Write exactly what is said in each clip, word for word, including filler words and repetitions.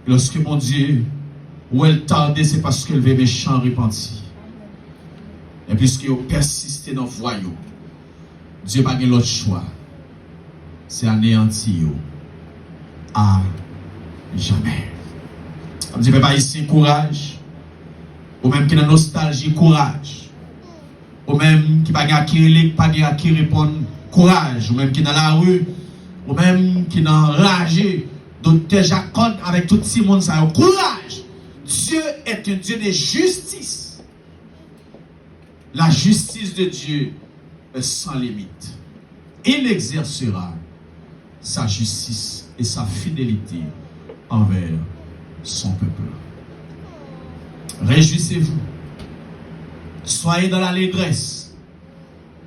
Lòske Bondye wè l tade, se paske l vle mechan an repanti. Men piske yo pèsiste nan vwa yo, Dye pa gen lòt chwa, se aneyanti yo a jamè. Sa vle di, pèp ayisyen, kouraj. Ou menm ki nan nostalji, kouraj. Ou menm ki pa gen a ki rele, ki pa gen a ki reponn, kouraj. Ou menm ki nan lari, ou menm ki nan raje, Doktè Jakòb avèk tout timoun sa yo, kouraj! Dieu est un Dieu de justice. La justice de Dieu est sans limite. Il exercera sa justice et sa fidélité envers son peuple. Réjouissez-vous, soyez dans l'allégresse,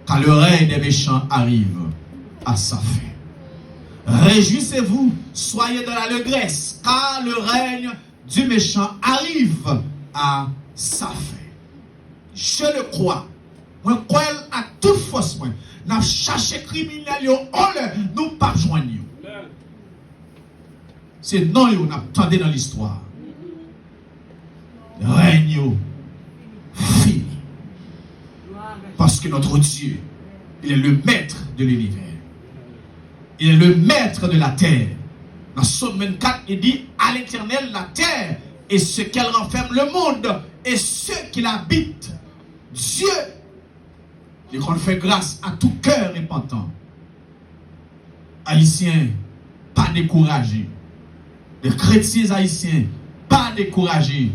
car le règne des méchants arrive à sa fin. Réjouissez-vous, soyez dans l'allégresse, car le règne du méchant arrive à sa fin. Je le crois. Mwen kwè l ak tout fòs mwen. N ap chache kriminèl yo anlè, nou p ap jwenn yo. Se non yo n ap tande nan listwa. Règne yo fini. Parce que notre Dieu, il est le maître de l'univers. Il est le maître de la terre. Dans Psaume vingt-quatre, il dit, à l'Éternel la terre et ce qu'elle renferme, le monde et ceux qui l'habitent. Dieu, li konn fè gras à tout cœur repentant. Ayisyen, pa dekouraje. Les chrétiens haïtiens, pas découragés.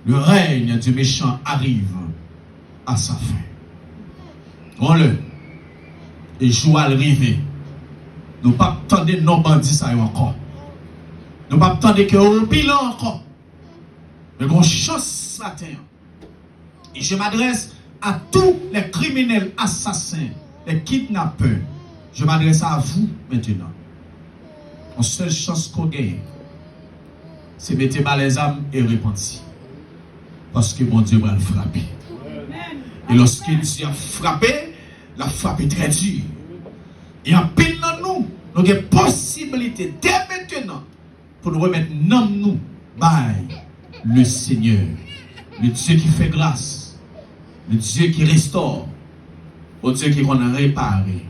Le règne du méchant arrive à sa fin. Gon lè, e jou a l rive, nou p ap tande non bandi sa yo ankò. Nou p ap tande ke yo opilan ankò. Men gon chans maten an. Et je m'adresse à tous les criminels, assassins, les kidnappeurs. Je m'adresse à vous maintenant. Yon sèl chans ke w genyen, se mete ba lèzam e repanti. Paske Bondye pral frape. E lòske Dye ap frape, l ap frape trè di. E anpil nan nou, nou gen posibilite dè mentenan pou nou remèt nanm nou bay le Seigneur, le Dieu qui fait grâce, le Dieu qui restaure, Bondye ki konn repare.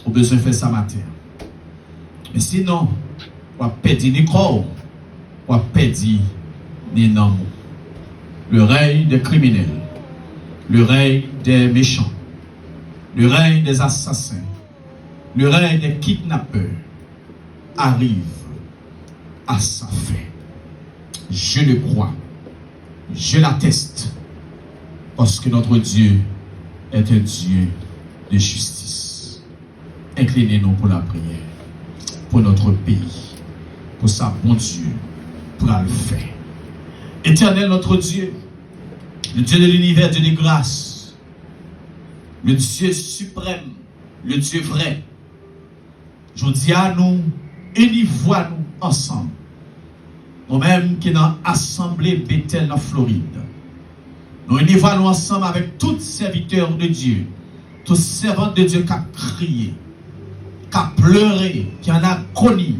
Ou bezwen fè sa maten an. Men sinon, w ap pèdi ni kò w, w ap pèdi ni nanm ou. Le règne des criminels, le règne des méchants, le règne des assassins, le règne des kidnappeurs arrive à sa fin. Je le crois. Je l'atteste. Parce que notre Dieu est un Dieu de justice. Inclinez-nous pour la prière, pour notre pays, pour sa Bondye pral fè. Éternel notre Dieu, le Dieu de l'univers, Dieu de grâce, le Dieu suprême, le Dieu vrai, jodi a, nou ini vwa nou ansanm. Nou menm ki nan asanble Betèl nan Florid, nou ini vwa nou ansanm avèk tout sèvitè de Dye, tout sèvant de Dye k ap kriye, k ap plere, ki an agoni,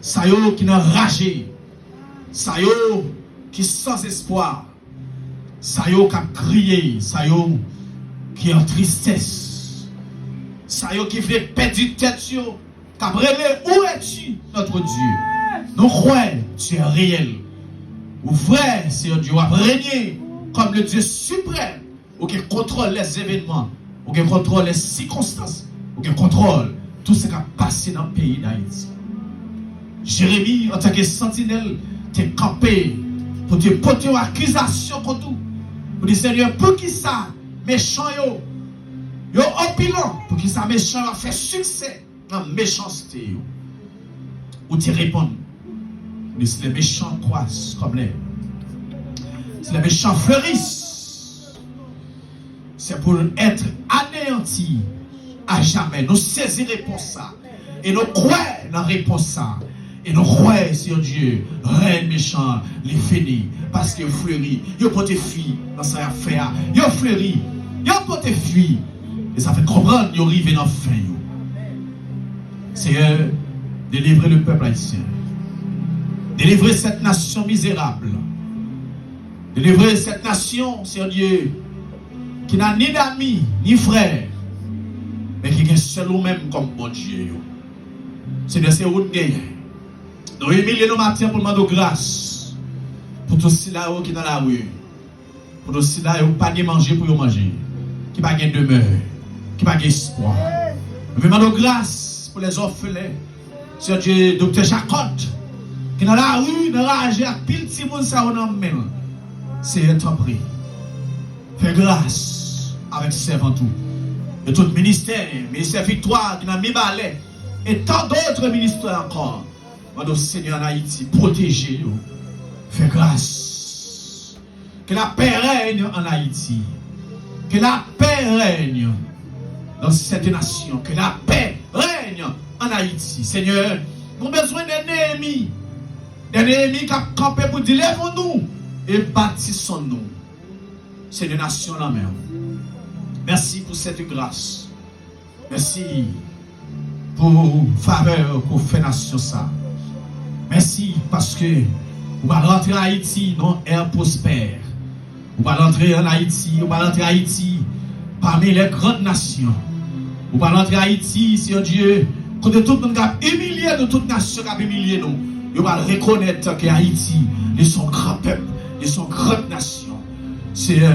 sa yo ki nan raje, sa yo ki san espwa, sa yo k ap kriye, sa yo ki an tristès, sa yo ki vle pèdi tèt yo, k ap rele: Où es-tu, notre Dieu? Nou kwè tu es réel. Ou vrè, Seyè Dye, w ap renye kòm le Dye siprèm. Ou gen kontwòl lè zevènman. Ou gen kontwòl lè sikonstans. Ou gen kontwòl tout sa k ap pase nan peyi Dayiti. Jeremi, antanke santinèl, te kanpe pou te pote yon akizasyon kont ou. Pou di, Senyè, poukisa mechan yo, yo opilan? Poukisa mechan yo ap fè siksè nan mechanste yo? Ou te reponn, ou di, si les méchants croissent comme l'herbe, si les méchants fleurissent, c'est pour être anéantis à jamais. Nou sezi repons sa. E nou kwè nan repons sa. E nou kwè, Seyè Dye, rèy mechan, li fini. Paske yo fleri, yo pote fwi nan sa y ap fè a. Yo fleri, yo pote fwi. E sa fè konprann yo rive nan fen yo. Seyè, delivre le pèp ayisyen. Délivrez cette nation misérable. Délivrez cette nation, Seigneur Dieu, qui n'a ni d'amis, ni frères, mais qui gen sèl ou menm kòm Bondye yo. Seigneur, se ou n genyen. Nou imilye nou maten pou n mande w gras pou tout sila yo ki nan lari, pou tout sila yo ki pa gen manje pou yo manje, ki pa gen demè, ki pa gen espwa. Nou vle mande w gras pou lèzòfelen, Seyè Dye, Doktè Jakòt, ki nan lari, nan raje ak pil timoun sa yo nan men l. Seyè, tanpri, fè gras avèk sèvant ou. E tout ministè, ministè Viktwa ki nan Mibalè, e tant d'autres ministères encore. Mande w, Seigneur, en Haïti, protéger yo. Fais grâce. Que la paix règne en Haïti. Que la paix règne dans cette nation. Que la paix règne en Haïti. Seigneur, nou bezwen de Neyemi. De Neyemi k ap kanpe pou di, levons-nous et bâtissons-nous. Seigneur, nasyon nan men w. Mèsi pou cette grâce. Mèsi pou favè ke w fè nasyon sa. Mèsi paske ou pral rantre Ayiti nan ère prospère. Ou pral rantre an Ayiti, ou pral rantre Ayiti parmi les grandes nations. Ou pral rantre Ayiti, Seyè Dye, kote tout moun k ap imilye nou, tout nasyon k ap imilye nou, yo pral rekonèt ke Ayiti, li se yon gran pèp, li se yon gran nasyon. Seyè,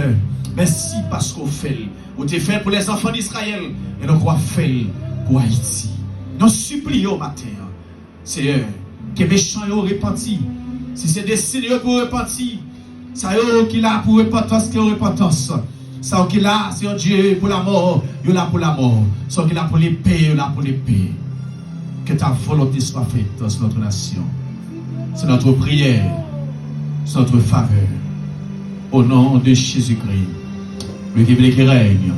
mèsi paske w fè l. Ou te fè l pou lèzanfan d Izrayèl, e donk w ap fè l pou Ayiti. Nou sipliye w maten an, Seyè, ke mechan yo repanti. Si se destine yo pou repanti, sa yo ki la pou repantans, ke yo repantans. Sa yo ki la, Seyè Dye, pou lamò, yo la pou lamò. Sa yo ki la pou lepe, yo la pou lepe. Que ta volonté soit faite dans notre nation. C'est notre prière, c'est notre faveur. Au nom de Jésus-Christ, le qui vit et qui règne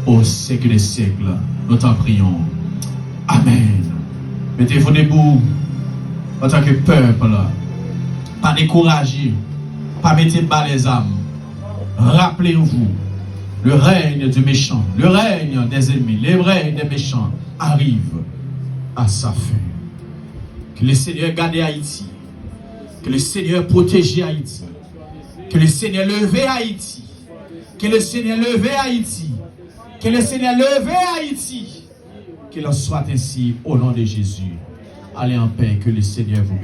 au siècle des siècles, nous t'en prions. Amen. Mettez-vous debout en tant que peuple. Pa dekouraje, pa mete ba lèzam. Rappelez-vous, le règne du méchant, le règne des ennemis, le règne des méchants arrive à sa fin. Que le Seigneur garde Haïti. Que le Seigneur protège Haïti. Que le Seigneur leve Ayiti. Que le Seigneur leve Ayiti. Que le Seigneur leve Ayiti. Qu'il en soit ainsi au nom de Jésus. Allez en paix, que le Seigneur vous